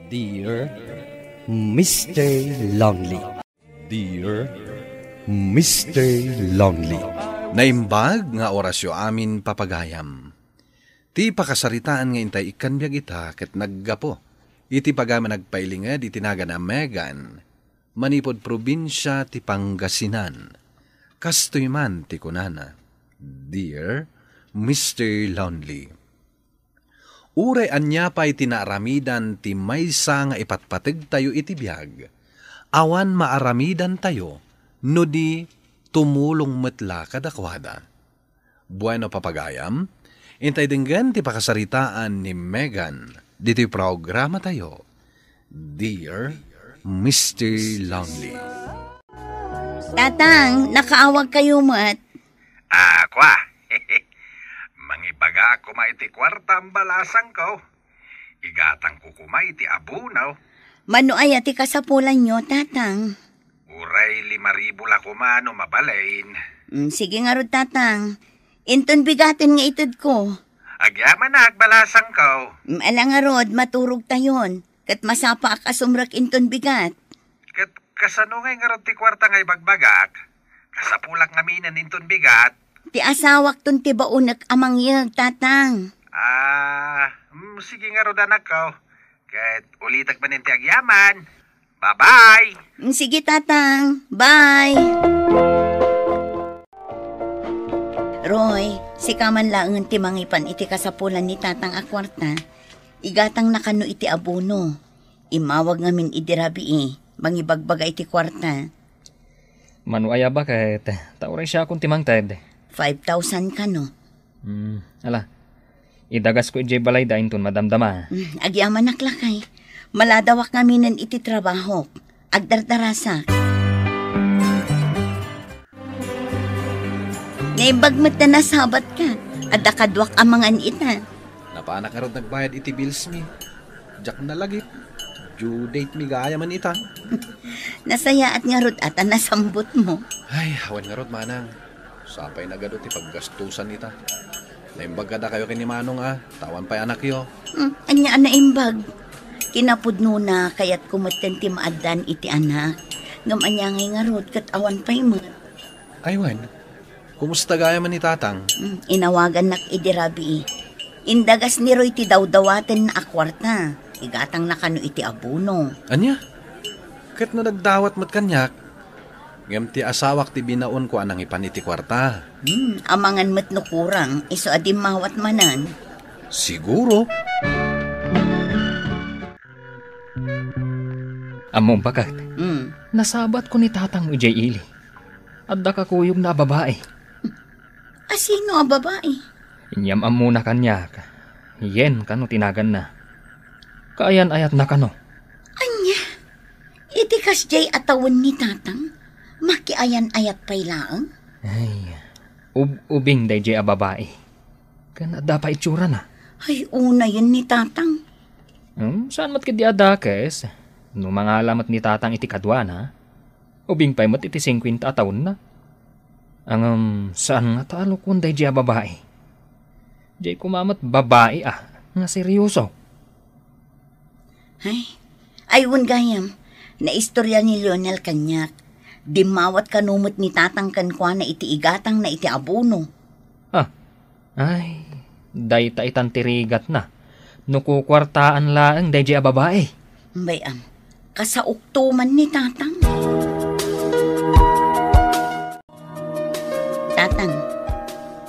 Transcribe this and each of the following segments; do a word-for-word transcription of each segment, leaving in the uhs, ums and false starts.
Dear Mister Lonely. Dear Mister Lonely. Naimbag nga orasyo amin, papagayam. Ti pakasaritaan nga intay ikkan biag ita ket naggapu iti pagayam a nagpailinged iti nagan a Megan, manipud probinsia ti Pangasinan. Kastoy man ti kunana, Dear Mister Lonely. Uray ania pay ti naaramidan ti maysa nga ipatpategtayo iti biag, awan maaramidantayo no di tumulong met la kadakuada. Bueno, papagayam, intay denggen ti pakasaritaan ni Megan ditoy programatayo, Dear Mister Lonely. Tatang, nakaawag kayo met. Ah, kwa. Mangibagaak koma iti kuarta a balasangko. Igatangko koma iti abono. Mano aya ti kasapulanyo, Tatang? Uray lima ribu la koma no mabalin. Mm, sige ngarud, Tatang. Inton bigaten nga itedko. Agyamanak, balasangko. Mm, ala ngarud, maturogtayon. Ket masapaak a sumrek inton bigat. Ket kasano ngay ngarud ti kuarta nga ibagbagak? Kasapulak ngaminen inton bigat. Ti asawakton ti baonek a mangyeg, Tatang. Ah, mm, sige ngarud, anakko. Ket ulitek manen ti agyaman. Bye-bye! Mm, sige, Tatang. Bye! Roy, sika man laengen ti mangipan iti kasapulan ni Tatang a kuarta. Igatangna kano iti abono. Immawag ngamin idi rabii, mangibagbaga iti kuarta. Mano aya baket, ta uray siakon ti mangted. Five thousand kano? Hmm, ala. Idagasko idiay balayda inton madamdama. Hmm, agyamanak lakay. Maladawak ngaminen iti trabahok. Agdardarasak. Naimbag met ta nasabatka. Adda kaduak a mangan ita. Napanak ngarud nagbayad iti bills mi. Diak nalagip. Due date mi gayam ita. Nasayaat ngarud a ta nasambutmo. Ay, awan ngarud, manang. Sapay nagadu ti paggastusan ita. Naimbag kadakayo ken ni Manong a, ta awan pay anakyo. Hmm, ania a naimbag? Kinapudnona, kayatko metten ti maaddaan iti anak. Ngem ania ngay ngarud ket awan pay met. Ay wen, kumusta gayam ni Tatang? Hmm, inawagannak idi rabii. Indagas ni Roy ti dawdawatenna a kuarta. Igatangna kano iti abono. Ania? Ket no nagdawat met kaniak, ngem ti asawak ti binaonko a nangipan iti kuarta. Hmm, amangan met no kurang, isu a dimmawat manen. Siguro. Ammom, baket? Hmm. Nasabatko ni Tatang idiay ili. Adda kakuyogna a babai. A sino a babai? Inyam-ammona kaniak. Yen kano ti naganna. Kaayan-ayatna kano. Ania? Iti kasdiay a tawen ni Tatang, makiayan-ayat pay laeng? Ay, ub-, ubing daydiay a babai. Ken adda pay itsurana. Ay, unayen ni Tatang. Hmm, saan met ketdi a dakes? No mangala met ni Tatang iti kaduana, ubing pay met iti singkuenta a tawenna. Ngem saan nga ta alukon daydiay a babai. Diay koma met babai a nga seryoso. Ay, ay, wen gayam, naistorya ni Lionel kaniak. Dimmawat kano met ni Tatang kenkuana iti igatangna iti abono. Ah, ay, dayta itan ti rigatna. No kukuartaan laeng daydiay a babai. Bay-am, kasaokto man ni Tatang. Tatang,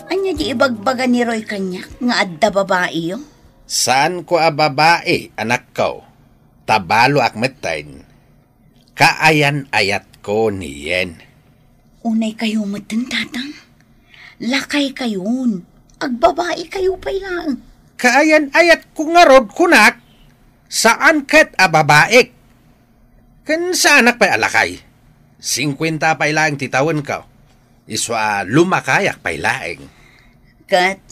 ania di ibagbaga ni Roy kaniak nga adda babaiyo? Saanko a babai, anakko. Ta baloak metten. Kaayan-ayatko ni Yen. Unay kayo metten, Tatang. Lakay kayon. Agbabai kayo pay laeng. Kaayan-ayatko ngarud, kunak. Saan ket a babaik. Ken saanak pay a lakay. Singkuenta pay laeng ti tawenko. Isu a lumakayak pay laeng. Ket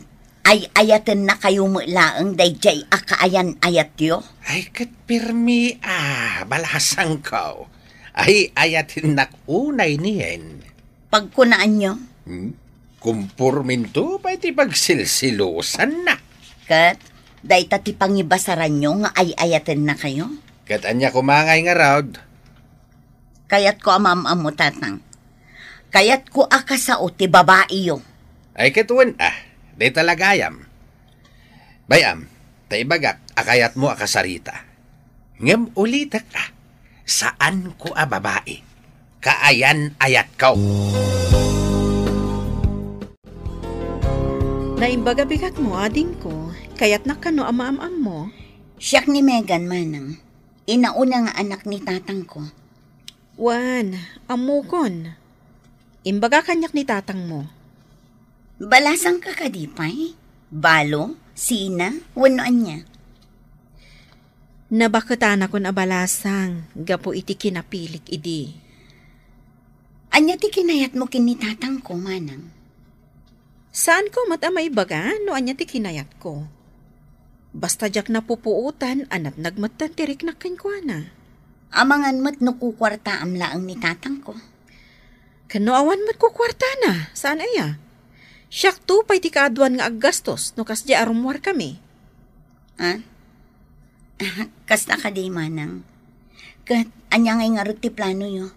ay-ayatenna kayo met laeng daydiay a kaayan-ayatyo? Ay, ket pirmi a, balasangko. Ay-ayatennak unay ni Yen. Pagkunaanyo? Hmm? Kumporminto pay ti pagsilsilusanna. Ket dayta ti pangibasaranyo nga ay-ayatenna kayo? Ket ania koma ngay ngarud? Kayatko a maam-ammo, Tatang. Kayatko a kasao ti babaiyo. Ay, ket wen a, dayta la gayam. Bay-am, ta ibagak a kayatmo a kasarita. Ngem ulitek a, saanko a babai. Kaayan-ayatko. Naimbag a bigatmo, adingko, kayatnak kano a maam-ammo? Siak ni Megan, manang. Inauna nga anak ni tatangko. Wen, ammokon. Imbaga kaniak ni tatangmo. Balasangka kadi pay? Balo? Sina? Wenno ania? Nabaketanakon a balasang gapu iti kinapilik idi. Ania ti kinayatmo ken ni tatangko, manang? Saanko met a maibaga no ania ti kinayatko. Basta diak napupuotan a natnag metten ti riknak kenkuana. Amangan met no kukuartaam laeng ni tatangko. Ken no awan met kukuartana, saan aya? Siakto pay ti kaaduan nga aggastos no kasdi a rummuarkami. Ah? Kasta kadi, manang? Ket ania ngay ngarud ti planoyo?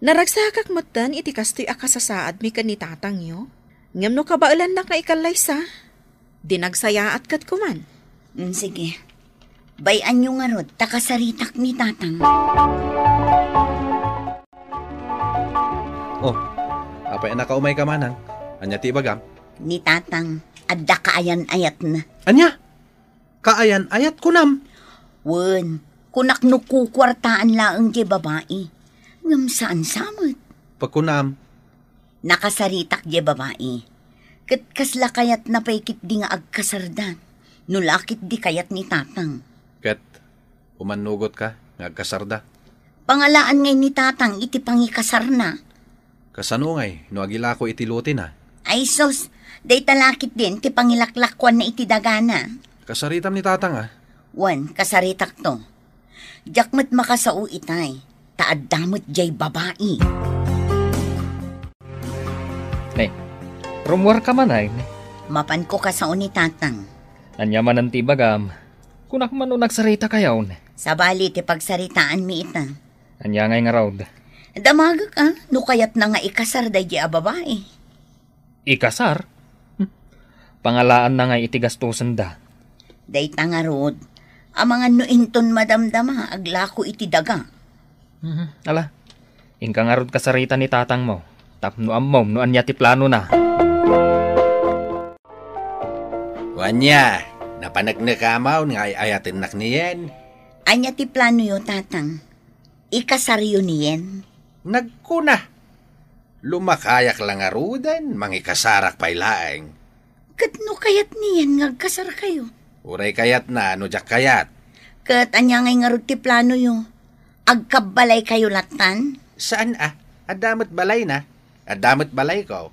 Naragsakak metten iti kastoy a kasasaadmi ken ni tatangyo. Ngem no kabaelannak nga ikallaysa, di nagsayaat ket kuman. Mm, sige. Bay-anyo ngarud, ta kasaritak ni tatang. Oh, apay a nakaumayka, manang? Ania ti ibagam? Ni tatang, adda kaayan-ayatna. Ania? Kaayan-ayat kunam? Wen, kunak no kukuartaan laeng diay babai. Ngem saan sa met. Pagkunam? Nakasaritak diay babai. Ket kasla kayatna pay ketdi nga agkasarda. No la ketdi kayat ni tatang. Ket umannugotka nga agkasarda? Pangalaan ngay ni tatang iti pangikasarna. Kasano ngay no agilako iti lotina? Ay sus, dayta la ketdin ti pangilaklakuanna iti dagana. Kasaritam ni tatang a. Wen, kasaritakto. Diak met makasao itay, ta adda met diay babai. Ne, rummuarka manen? Mapanko kasao ni tatang. Ania manen ti ibagam? Kunak man no nagsaritakayon. Sabali ti pagsaritaanmi ita. Ania ngay ngarud? Damagek a, no kayatna nga ikasar daydiay a babai. Ikasar? Hm. Pangalaanna ngay iti gastosenda. Dayta ngarud, amangan no inton madamdama, aglako iti daga. Mhm. Ala, inka ngarud kasarita ni tatangmo, tapno ammom no ania ti planona. Ania, napaneknekam nga ay-ayatennak ni Yen? Ania ti planoyo, tatang? Ikasaryo ni Yen? Nagkuna, lumakayak la ngaruden, mangikasarak pay laeng. Ket no kayat ni Yen nga agkasarkayo? Uray kayatna no diak kayat. Ket ania ngay ngarud ti planoyo? Agkabbalaykayo lattan? Saan a, adda met balayna. Adda met balayko.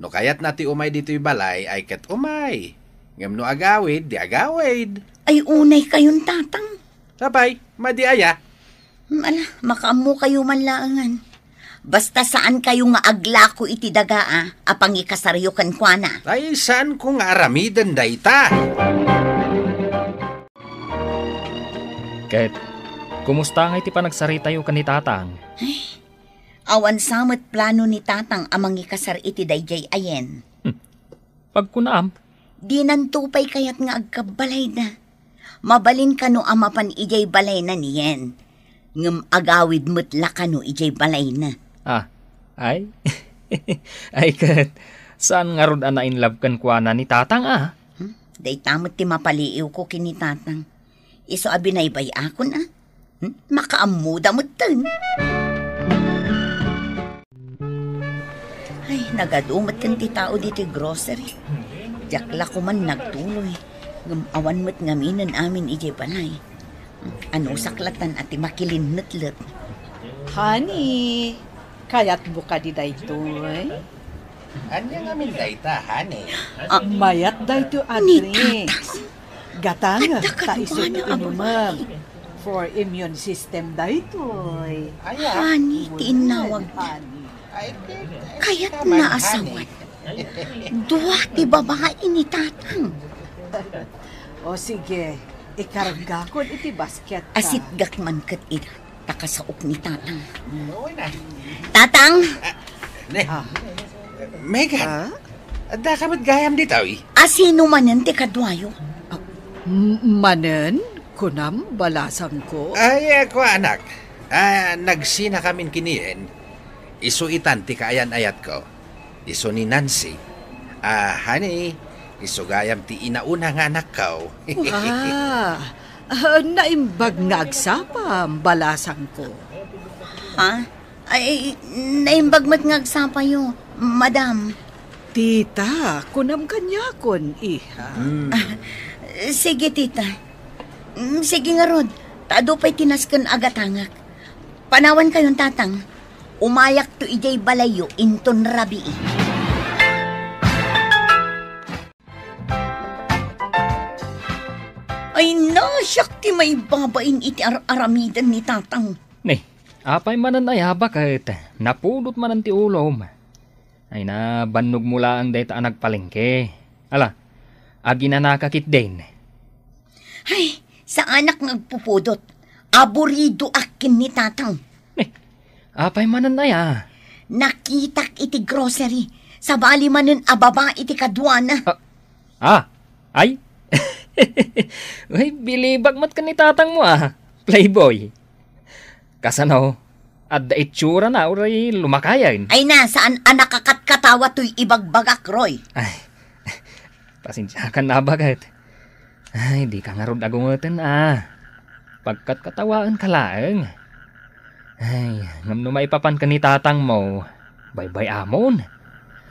No kayatna ti umay ditoy balay, ay ket umay. Ngem no agawid, di agawid. Ay, unaykayon, tatang. Apay, madi aya? Hmm, ala, makaammokayo man laengen. Basta saankayo nga aglako iti daga a, a pangikasaryo kenkuana. Ay, saanko nga aramiden dayta. Ket, kumusta ngay ti panagsaritayo ken ni tatang? Ay, awan sa met plano ni tatang a mangikasar iti daydiay a Yen. Hmm. Pagkunam? Dinanto pay kayat nga agkabbalayda. Mabalin kano a mapan idiay balayna ni Yen. Ngem agawid met la kano idiay balayna. Ah, ay? Ay ket, saan ngarud a na-in love kenkuana ni tatang a? Hmm? Dayta met ti mapaliiwko ken ni tatang. Isu a binaybay-akon a. Hmm? Makaammoda metten. Ay, nagadu metten ti tao ditoy grocery. Diak la koman nagtuloy. Ngem awan met ngaminen amin idiay balay. Hmm, anusak lattan a ti makilinnetlet. Honey, kayatmo kadi daytoy? Ania ngamin dayta, honey? Ah, mayat daytoy a drinks. Gatangek ta isu ti inumem. For immune system daytoy. Aya. Honey ti innawagda. Kayatna a sawen. Dua ti babai ni tatang. O sige, Ikargakon iti basket. Asitgak man ket ida, ta kasaok ni Tatang. Tatang! Ah, ne. Ah. Megan, ah? Adda ka met gayam ditoy? Asino manen ti kaduayo? Ah, m-, manen? Kunam, balasangko? Ay, ako, anak. Ah, nagsinakamin kinien. Isu itan ti kaayan-ayatko. Isu ni Nancy. Ah, honey, isu gayam ti inauna nga anakko. Ah, ah, naimbag nga agsapam, balasangko. Ha? Ay, naimbag met nga agsapayo, madam. Tita, kunam kaniakon, iha. Hmm. Ah, sige, tita. Mm, sige ngarud, ta adu pay ti nasken a gatangak. Panawankayon, Tatang. Umayakto idiay balayyo inton rabii. Ay, na, siak ti maibabain iti ar-aramiden ni Tatang. Ni, apay manen aya baket, napudot manen ti ulom. Ay na, bannogmo laeng dayta a nagpalengke. Ala, aginanaka ketdin. Ay, saanak nga agpupudot. Aburidoak ken ni Tatang. Eh, apay manen aya? Nakitak iti grocery. Sabali manen a babai ti kaduana. Ah, ah, ay? Ay, bilibak met ken ni Tatangmo, ah. Playboy. Kasano? Adda itsurana uray lumakayen? Ay na, saan a nakakatkatawa toy ibagbagak, Roy? Ay, pasensiakan a baket. Ay, dika ngarud agungeten, ah. Pagkatkatawaenka laeng. Ay, ngem no maipapan ken ni Tatangmo, baybay-amon.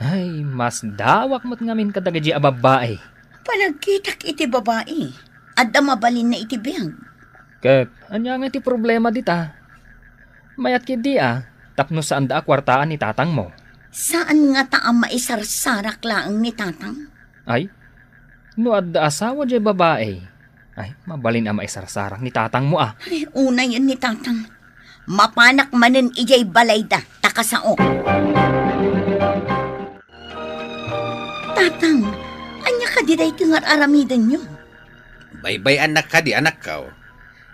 Ay, masdawak met ngamin kadagiti a babbai. Panagkitak iti babai, adda mabalinna iti biag. Ket ania nga ti problema dita? Mayat ketdi a, tapno saanda a kuartaan ni Tatangmo. Saan ngata a maisarsarak laeng ni Tatang? Ay, no adda asawa diay babai, ay, mabalin a maisarsarak ni Tatangmo a. Ay, unayen ni Tatang. Mapanak manen idiay balayda, ta kasaok. Tatang, ania kadi daytoy nga ar-aramidenyo? Baybay-annak kadi, anakko?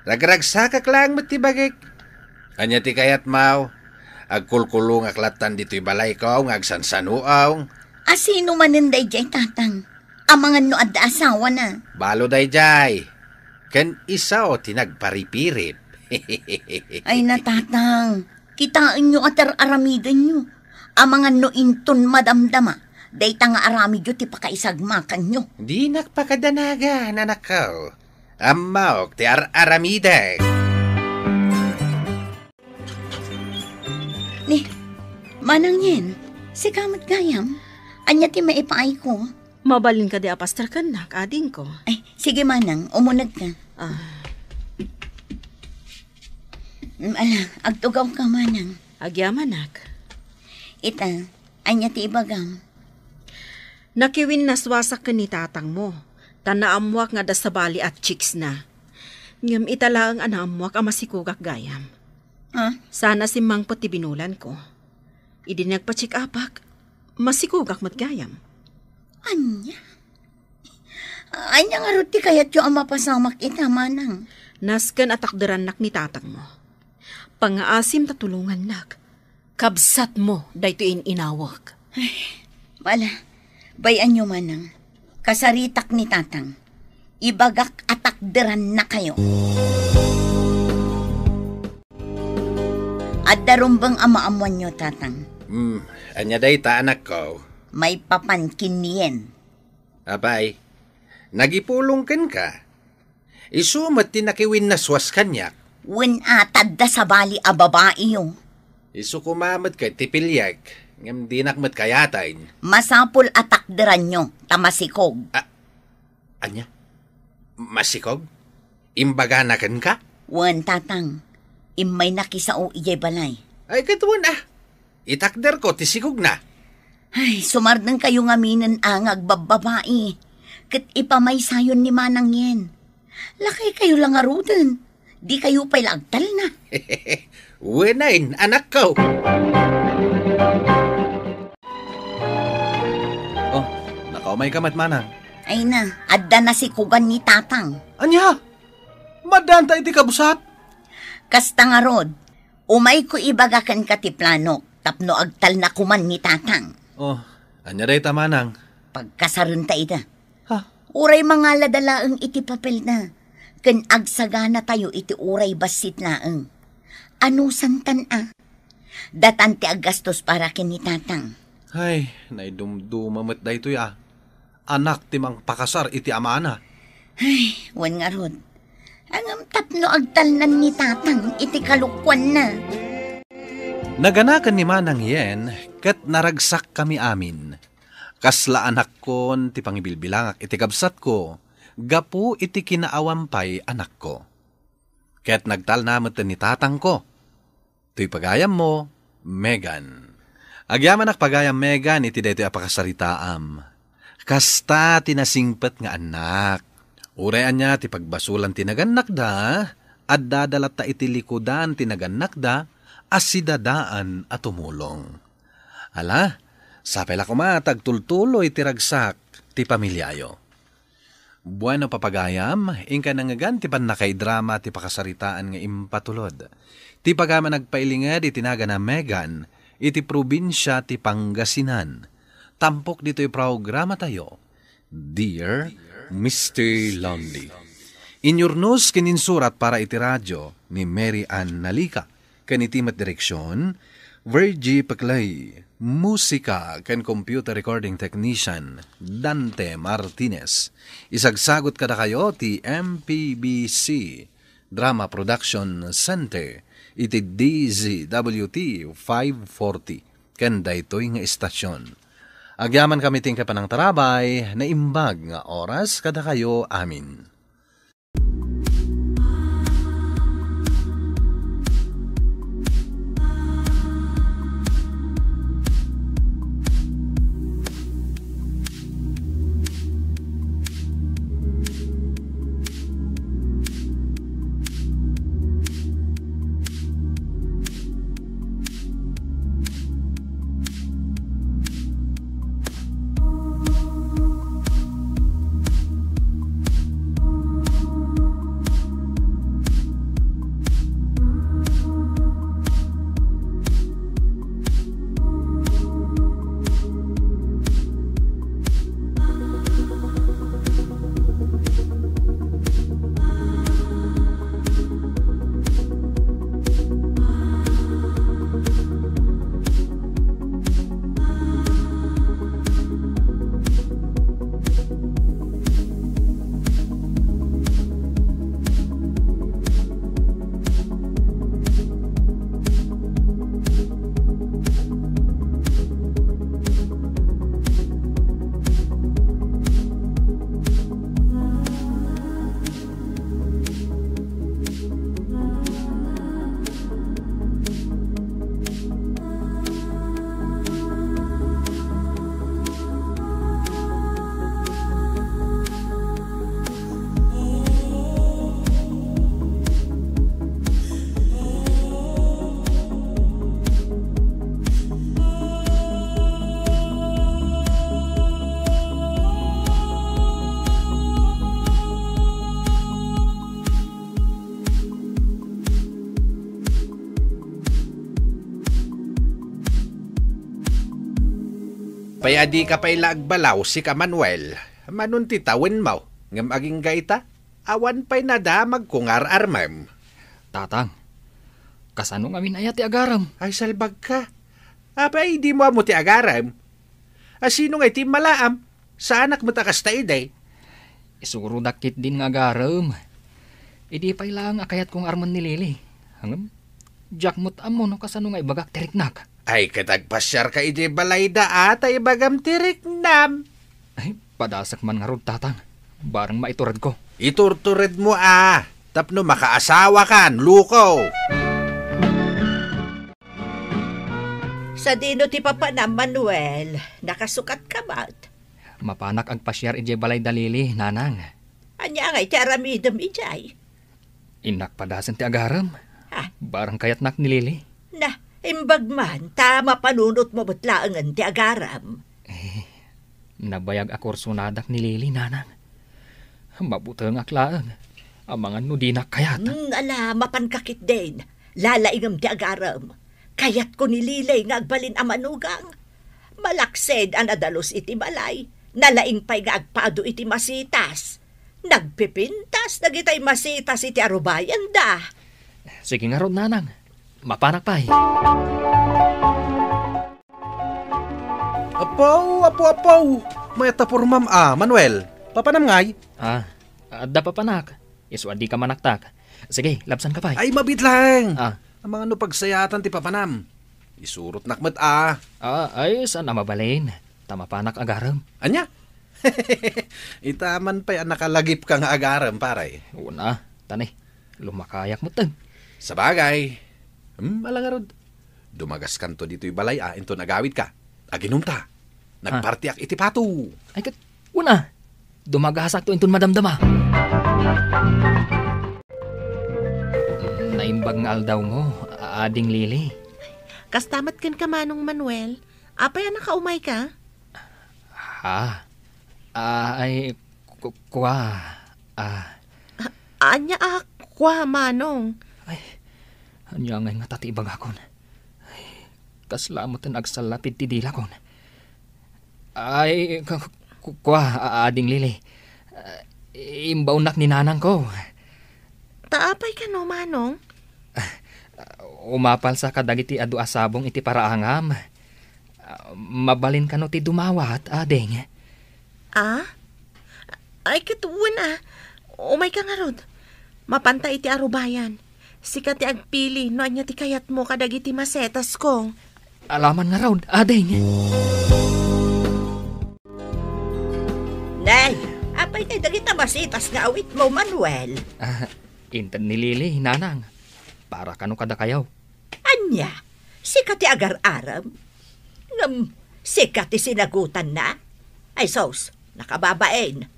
Ragragsakak laeng met ti bagik. Ania ti kayatmo? Agkulkulongak lattan ditoy balayko nga agsansanoong. Asino manen daydiay, Tatang? Amangan no adda asawana. Balo daydiay. Ken isu ti nagparipirip. Ay na, Tatang. Kitaenyo a ti ar-aramidenyo. Amangan no inton madamdama, dayta nga aramidyo ti pakaisagmakanyo. Dinak pakadanagan, anakko. Ammaok ti ar-aramidek. Ni, Manang Yen, sika met gayam? Ania ti maipaayko? Mabalin kadi a pastor kennak, adingko? Ay, sige, Manang, umunegka. Ah. Mm, ala, agtugawka, Manang. Agyamanak. Ita, ania ti ibagam? Nakiwinnaswasak ken ni tatangmo, ta naammoak nga adda sabali a chicks na. Ngem ita laeng a naammoak a masikogak gayam. Ha? Saan a simmangpet ti binulanko. Idi nagpa-check-upak, masikogak met gayam. Ania? Ania ngarud ti kayatyo a mapasamak ita, Manang? Nasken a takderannak ni tatangmo. Pangngaasim ta tulongannak. Kabsatmo daytoy in-inawek. Ay, bala, bay-anyo, Manang. Kasaritak ni Tatang. Ibagak a takderannakayo. Adda rumbeng a maammoanyo, Tatang. Hmm, ania dayta, anakko? Maipapan ken ni Yen. Apay, nagipulong kenka? Isu met ti nakiwinnaswas kaniak. Wen a, ta adda sabali a babaiyo. Isu koma met ket ti piliek, ngem dinak met kayaten. Masapul a takderanyo, ta masikog. A-, ania? Masikog? Imbagana kenka? Wen, Tatang. Immay nakisao idiay balay. Ay, ket wen a. Itakderko ti sikogna. Ay, sumardengkayo ngaminen a nga agbabbabai. Ket ipamaysayon ni Manang Yen. Lakaykayo la ngaruden. Dikayo pay la agtalna. Wenain, anakko. Oh, nakaumayka met, Manang. Ay na, adda nasikogan ni Tatang. Ania? Maaddaanta iti kabusat? Kasta ngarud, umayko ibaga kenka ti planok tapno agtalna koman ni Tatang. Oh, ania dayta, Manang? Pagkasarenta ida. Ha? Uray mangalada laeng iti papelna, ken agsaganatayo iti uray bassit laeng. Anusantan a? Datan ti aggastos para ken ni Tatang. Ay, naidumduma met daytoy a. Anak ti mangpakasar iti amana. Ay, wen ngarud. Ngem tapno agtalnan ni Tatang iti kalokuanna. Naganakan ni Manang Yen ket naragsakkami amin. Kasla anakkon ti pangibilbilangak iti kabsatko gapu iti kinaawan pay anakko. Ket nagtalna met ni tatangko. Toy pagayammo, Megan. Agyamanak pagayam, Megan, iti daytoy a pakasaritaam. Kasta ti nasingpet nga annak. Uray ania ti pagbasolan ti nagannakda, addada latta iti likudan ti nagannakda a sidadaan a tumulong. Ala, sapay la koma ta agtultuloy ti ragsak ti pamiliayo. Bueno, papagayam, inka nangngegan ti pannakaidrama ti pakasaritaan nga impatulod. Ti pagayam a nagpailinged iti nagana Megan iti probinsia ti Pangasinan. Tampok ditoy programatayo, Dear Mister Lonely. Inyurnos ken insurat para iti radio ni Mary Ann Nalica. Ken iti met direksion, Virgie Peclay, musika ken computer recording technician, Dante Martinez. Isagsagut kadakayo ti M P B C Drama Production Center iti D Z W T five forty ken daytoy nga istasyon. Agyamankami ti inka panangtarabay, naimbag nga oras kadakayo amin. Pay a dika pay la agbalaw, sika, Manuel, manon ti tawenmo, ngem agingga ita, awan pay nadamagko nga ar-armem. Tatang, kasano ngamin aya ti agarem? Ay, salbagka. Apay, dimo ammo ti agarem? A, sino ngay ti immalaam? Saanak met a kasta idi. Isurodak ketdin nga agarem. Idi pay laeng a kayatko nga armen ni Lily. Ngem, diak met ammo no kasano nga ibagak ti riknak. Ay, ket agpasiarka idiay balayda a, ta ibagam ti riknam. Ay, padasek man ngarud, Tatang. Bareng maituredko. Iturturedmo a, tapno makaasawakan, luko. Sadino ti papanam, Manuel? Nakasukatka met? Mapanak agpasiar idiay balayda Lily, Nanang. Ania ngay ti aramidem idiay? Innak padasen ti agarem. Ah. Bareng kayatnak ni Lily. Na, imbag man, ta mapanunotmo met laengen ti agarem. Eh, nabayag a kursonadak ni Lily, Nanang. Mabutengak laeng. Amangan no dinak kayat. Hmm, ala, mapanka ketdin. Lalaingem ti agarem. Kayatko ni Lily nga agbalin a manugang. Malaksid a nadalus iti balay, nalaing pay nga agpado iti masitas. Nagpipintas dagitay masitas iti arubayanda. Sige ngarud, nanang. Mapanak pay. Apo, apo, apo! Mayat ta pormam a, Manuel. Papanam ngay? Ah, adda papanak. Isu a dika manaktak. Sige, labsanka pay. Ay, mabiit laeng. Ah. Amangan no pagsayaatan ti papanam. Isurotnak met a. Ah, ay, saan a mabalin? Ta mapanak agarem. Ania? Ita man pay a nakalagipka nga agarem, pare. Una, tani. Lumakayak met. Sabagay. Hmm, ala ngarud. Dumagaskanto ditoy balay a inton agawidka. Aginumta. Ah. Nagpartiak iti pato. Ay, ket, una, dumagasakto inton madamdama. Naimbag nga aldawmo, Ading Lily. Kasta met kenka, Manong Manuel. Apay a nakaumayka? Ah, ah, ay, ku-, kua, ah. A-, ania a kua, Manong? Ay, ania ngay ngata ti ibagakon? Ay, kasla metten agsallapid ti dilakon. Ay, ku-, ku-, kua, a-, Ading Lily. Ah, imbaonnak ni nanangko. Ta apay kano, Manong? Umapalsa kadagiti adu a sabong iti paraangam. Ah, mabalin kano ti dumawat, ading? Ah? Ay, ket wen a. Umayka ngarud. Mapanta iti arubayan. Sika ti agpili no ania ti kayatmo kadagiti masetasko. Alaman ngarud, ading. Nay, apay kay dagita masitas nga awitmo, Manuel? Ah, inted ni Lily, nanang. Para kano kadakayo. Ania? Sika ti agar-arem? Ngem sika ti sinagutanna? Ay sus, nakababain.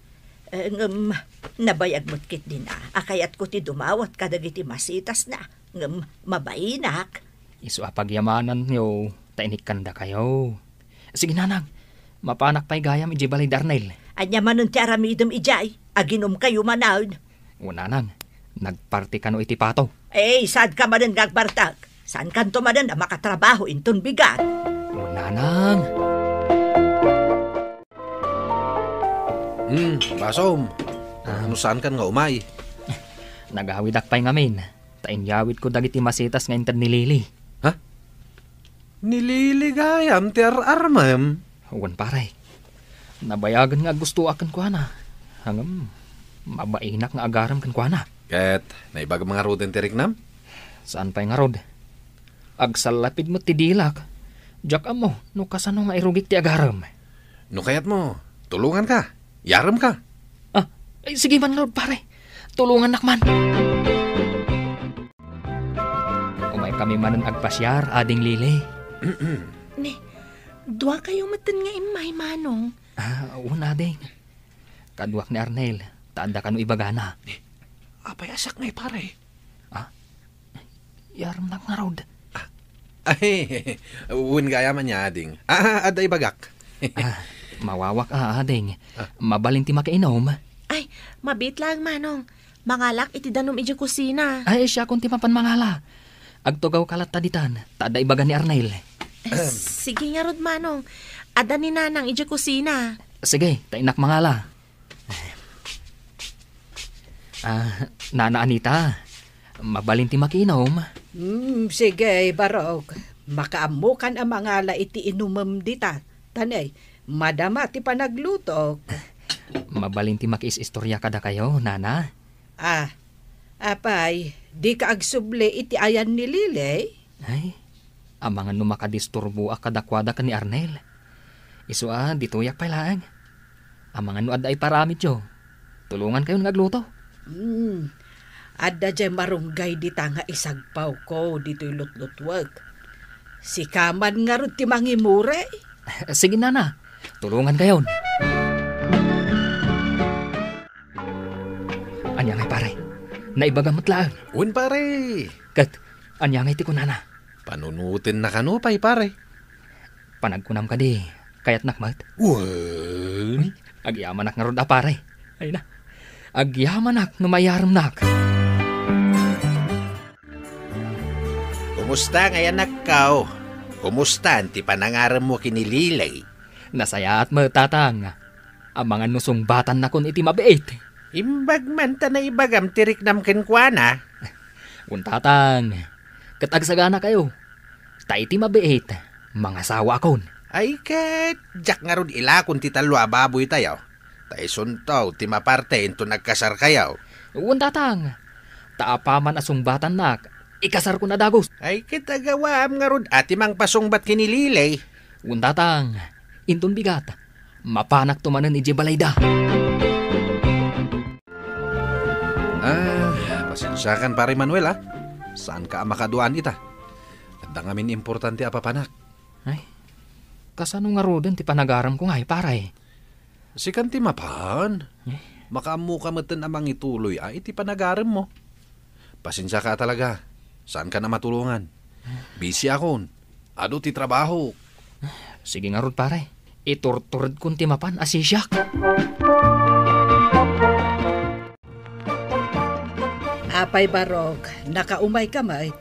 Eh, ngem nabayag met ketdin a kayatko ti dumawat kadagiti masitasna, ngem mabainak. Isu a pagyamananyo ta inikkandakayo. Sige, nanang. Mapanak pay gayam idiay balay da Arnel. Ania manen ti aramidem idiay? Aginumkayo manen. O, nanang, nagparti kano iti pato. Eh, saanka manen nga agbartek? Saankanto manen a makatrabaho inton bigat? O, nanang. Hmm, basom. Ah. No saankan nga umay? Nagawidak pay ngamin, ta inyawidko dagiti masitas nga inted ni Lily. Ha? Ni Lily gayam ti ar-armem? Wen, pare. Nabayagen nga aggustoak kenkuana. Ngem, mabainak nga agarem kenkuana. Ket, naibagam ngaruden ti riknam? Saan pay ngarud. Agsallapid met ti dilak. Diak ammo no kasano nga irugik ti agarem. No kayatmo, tulonganka. Yaremka. Ah, ay, sige man ngarud, pare. Tulongannak man. Umaykami manen agpasiar, Ading Lily. Ni, duakayo metten nga immay, Manong. Ah, wen, ading. Kaduak ni Arnel, ta adda kano ibagana. Apay a saknay, pare? Ah? Yaremnak ngarud. Ah. Ay, wen gayam ania, ading. Ah, adda ibagak. Ah, mawawak a, ading. Ah. Mabalin ti makiinum? Ay, mabiit laeng, Manong. Mangalak iti danum idiay kusina. Ay, siakon ti mapan mangala. Agtugawka latta ditan, ta adda ibaga ni Arnel. Eh, sige ngarud, Manong. Adda ni Nanang idiay kusina. Sige, ta innak mangala. Ah, Nana Anita, mabalin ti makiinum? Hmm, sige, barok. Makaammokan a mangala iti inumem dita. Tanay, madama ti panaglutok. Mabalin ti makiis-istorya kadakayo, Nana. Ah, apay, dika agsubli iti ayan ni Lily? Ay, amangan no makadisturboak kadakuada ken ni Arnel. Isu a, ditoyak pay laeng. Amangan no adda iparamidyo. Tulongankayon nga agluto. Hmm. Adda diay marunggay dita nga isagpawko ditoy lutlutuek. Sika man ngarud ti mangimuri. Sige, Nana. Tulongankayon. Ania ngay, pare? Naibaga met laeng. Wen, pare. Ket, ania ngay ti kunana? Panunotenna kano pay, pare. Panagkunam kadi, kayatnak met? Wen. Uy, agyamanak ngarud a, pare. Ay na. Agyamanak no mayaremnak. Kumusta ngay anakko? Kumusta ti panangaremmo ken ni Lily? Nasayaat met, Tatang. Amangan no sungbatannakon iti mabiit. Imbag man ta naibagam ti riknam kenkuana. Wen, Tatang, ket agsaganakayo. Ta iti mabiit, mangasawaakon. Ay ket, diak ngarud ilakon ti tallo a baboytayo. Ta isunto ti maparte inton agkasarkayo. Wen, Tatang. Ta apaman a sungbatannak, ikasarkon a dagus. Ay ket, agawaam ngarud a ti mangpasungbat ken ni Lily. Wen, Tatang. Inton bigat, mapanakto manen idiay balayda. Ah, pasensiakan, Pare Manuel, ah. Saanka a makaduan ita? Adda ngamin importante a papanak. Ay, kasano ngaruden ti panagaremko ngay, pare? Sikan ti mapan. Eh? Makaammoka metten a mangituloy a iti panagaremmo. Pasensiaka a talaga. Saankan a matulongan. Busy akon. Adu ti trabaho. Sige ngarud, pare. Iturturedkon ti mapan a sisiak. Apay, Barok, nakaumayka met?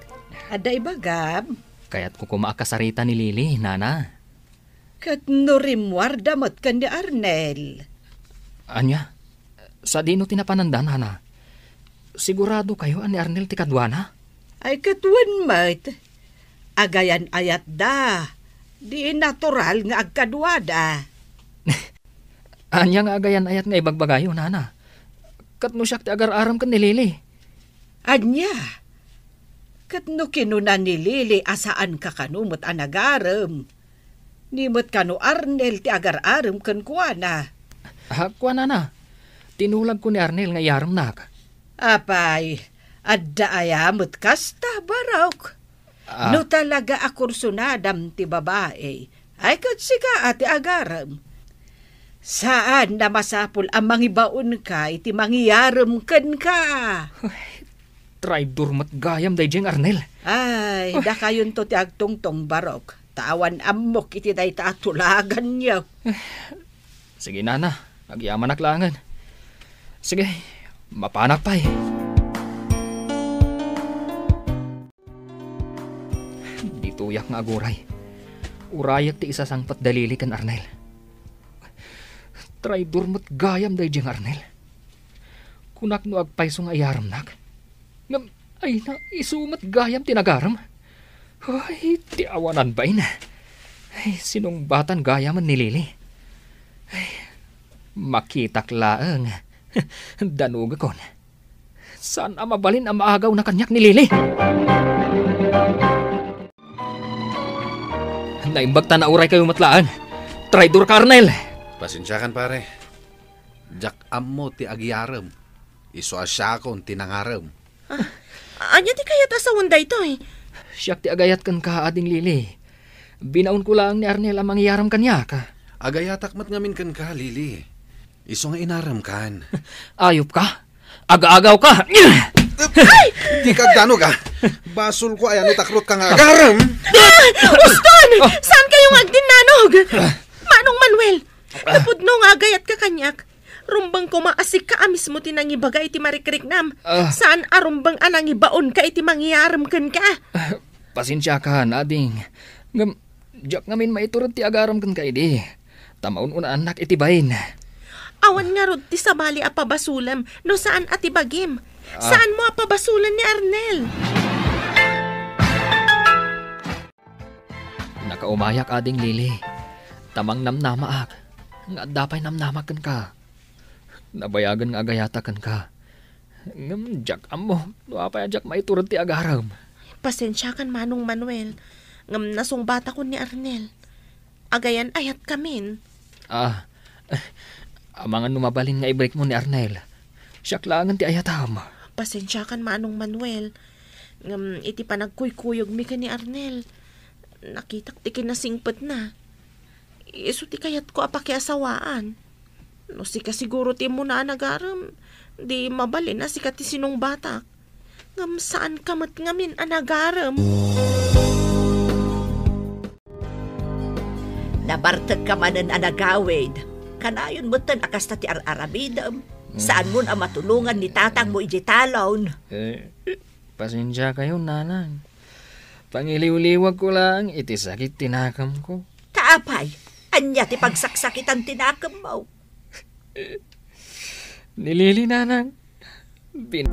Adda ibagam? Kayatko koma a kasarita ni Lily, Nana. Ket no rimmuarda met ken ni Arnel? Ania? Sadino ti napananda, Nana? Siguradokayo a ni Arnel ti kaduana? Ay, ket wen met. Agayan-ayatda. Di natural nga agkaduada. Ania nga agayan-ayat nga ibagbagayo, Nana? Ket no siak ti agar-arem ken ni Lily? Ania? Ket no kinuna ni Lily a saanka kano met a nagarem, ni met kano Arnel ti agar-arem kenkuana? Ah, kuanana, tinulagko ni Arnel nga iyaremnak. Apay, adda aya met kasta, Barok? Ah. No talaga a kursunadam ti babai, ay ket sika a ti agarem. Saan a masapul a mangibaonka iti mangiyarem kenka. Ay, traidor met gayam daydiay nga Arnel. Ay, dakayonto ti agtungtong, Barok, ta awan ammok iti dayta a tulaganyo. Sige, Nana, agyamanak laengen. Sige, mapanak pay. Ditoyak nga aguray. Urayek ti isasangpet da Lily ken Arnel. Traidor met gayam daydiay nga Arnel. Kunak no agpayso nga iyaremnak. Ngem, ay na, isu met gayam ti nagarem. Ay, ti awanan bain. Ay, sinungbatan gayamen ni Lily. Ay, makitak laeng. Danugekon. Saan a mabalin a maagawna kaniak ni Lily? Naimbag ta nauraykayo met laeng. Traidor ka, Arnel! Pasensiakan, pare. Diak ammo ti agiyarem. Isu a siakon ti nangarem. Ah, ania ti kayat a sawen daytoy? Siak ti agayat kenka, Ading Lily. Binaonko laeng ni Arnel a mangiyarem kaniak. Agayatak met ngamin kenka, Lily. Isu nga inaremkan. Ayop ka? Agaagaw ka! Ay! Dika agdanug, ah. Basolko aya no takrotka nga agarem. Ah! Uston! Saan kayo nga agdinnanog? Manong Manuel, napudno nga agayat ka kaniak. Rumbeng koma a sika a mismo ti nangibaga iti marikriknam. Ah. Saan a rumbeng a nangibaon ka iti mangiyarem kenka. Ah, pasensiakan, ading. Ngem, diak ngamin maitured ti agarem kenka idi. Ta maun-unaannak iti bain. Awan ngarud ti sabali a pabasolem no saan a ti bagim. Ah. Saanmo a pabasolen ni Arnel. Nakaumayak, Ading Lily, ta mangnamnamaak nga adda pay namnamak kenka. Nabayagen nga agayatak kenka. Ngem diak ammo no apay a diak maitured ti agarem. Pasensiakan, Manong Manuel, ngem nasungbatakon ni Arnel. Agayan-ayatkamin. Ah, amangan no mabalin nga ibrikmo ni Arnel. Siak laengen ti ayatam. Pasensiakan, Manong Manuel. Ngem iti panagkuykuyogmi ken ni Arnel, nakitak ti kinasingpetna. Isu ti kayatko a pakiasawaan. No sika siguro ti immuna a nagarem, di mabalin a sika ti sinungbatak. Ngem saanka met ngamin a nagarem. Nabartekka manen a nagawid. Kanayon metten a kasta ti ar-aramidem. Saanmon a matulongan ni tatangmo idiay talon. Eh, pasensiakayo, nanang. Pangiliwliwagko laeng iti sakit ti nakemko. Ta apay, ania ti pagsaksakitan ti nakemmo? Ni Lily, nanang. Bin-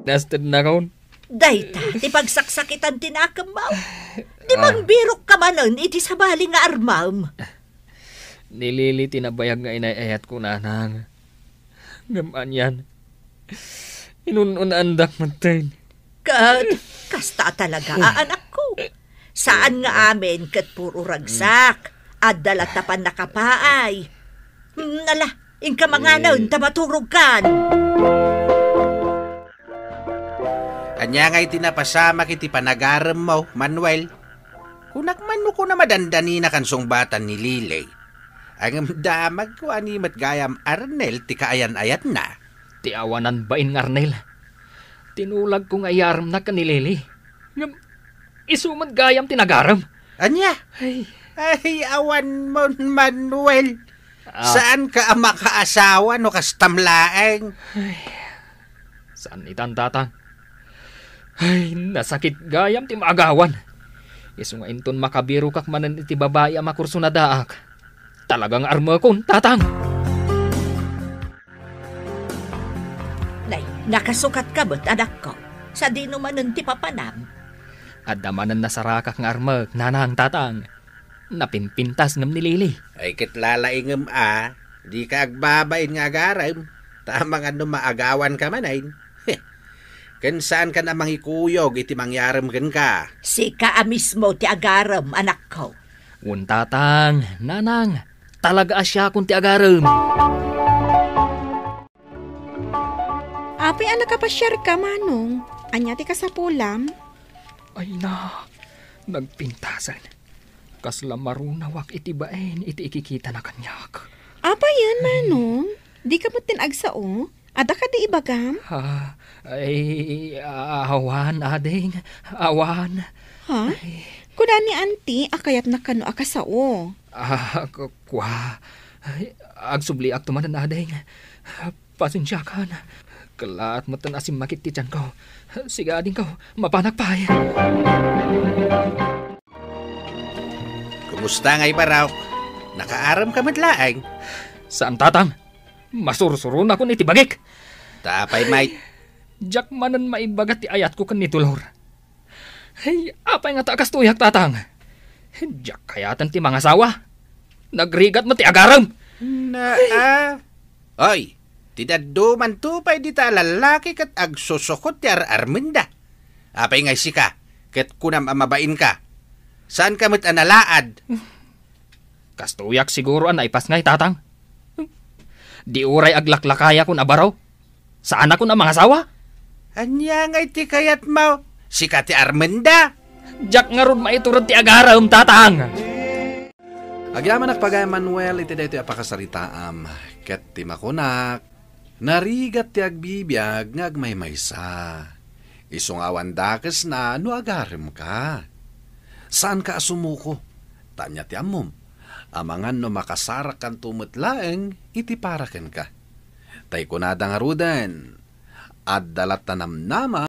Nasted na kon. Dayta ti pagsaksakitan ti nakemmo. Di Ah. mangbirok ka manen iti sabali nga armam. Ni Lily ti nabayag nga inay-ayatko, nanang. Ngem anian, inun-unaandak metten. Ket kasta talaga a anakko. Saan nga amin ket puro ragsak. Adda latta pannakapaay. Hmm, ala, inka manganen, ta maturogkan. Ania ngay ti napasamak iti panagaremmo, Manuel? Kunak man no kuna madandaninakan sungbatan ni Lily. Ngem damagko a ni met gayam Arnel ti kaayan-ayatna. Ti awanan bain nga Arnel. Tinulagko nga iyaremnak ken ni Lily. Ngem isu met gayam ti nagarem. Ania? Ay. Ay, awan mon, Manuel. Ah. Saanka a makaasawa no kastam laeng? Ay. Saan itan, Tatang? Ay, nasakit gayam ti maagawan. Isu nga inton makabirokak manen iti babai a makursunadaak, talaga nga armekon, Tatang! Nay, nakasukatka met, anakko. Sadino manen ti papanam? Adda manen nasarakak nga armek, nanang, tatang. Napimpintas ngem ni Lily. Ay, ket lalaingem a, dika agbabain nga agarem, ta amangan no maagawanka manen. Ken saankan a mangikuyog iti mangyarem kenka. Sika a mismo ti agarem, anakko. Wen, tatang, nanang, talaga a siakon ti agarem. Apay a nakapasiarka, Manong? Ania ti kasapulam? Ay na, nagpintasen. Kasla marunawak iti bain iti ikikitana kaniak. Apayen, Manong? Dika met ti agsao? Adda kadi ibagam? Ah, ay, awan, ading. Awan. Ha? Ay. Kuna ni Auntie a kayatna kano a kasao. Ah, ku-, kua. Ay, agsubliakto manen, ading. Pasensiakan. Kellaat metten a simmakit ti tianko. Sige, adingko, mapanak pay. Kumusta ngay, Barok? Nakaaremka met laeng? Saan, tatang. Masursuronakon iti bagik. Ta apay, Mike? Diak manen maibaga ti ayatko ken ni Dolor. Ay, apay ngata a kastoyak, tatang? Diak kayaten ti mangasawa. Nagrigat met ti agarem. Na, ah. Oy, Iti dadduma pay dita a lallaki ket agsusukot ti ar-armenda. Apay ngay sika, ket kunam a mabainka. Saanka met a nalaad. Kastoyak siguro a naipasngay, Tatang. Di uray aglaklakayakon a baro, saanakon a mangasawa. Ania ngay ti kayatmo? Sika ti armenda? Diak ngarud maiturod ti agarem, Tatang. Agyamanak, pagayam Manuel, iti daytoy a pakasaritaam, ket ti makunak, narigat ti agbibiag nga agmaymaysa. Isu nga awan dakesna no agaremka. Saanka a sumuko, ta ania ti ammom, amangan no makasarakkanto met laeng iti para kenka. Tay kunada ngaruden, adda latta namnama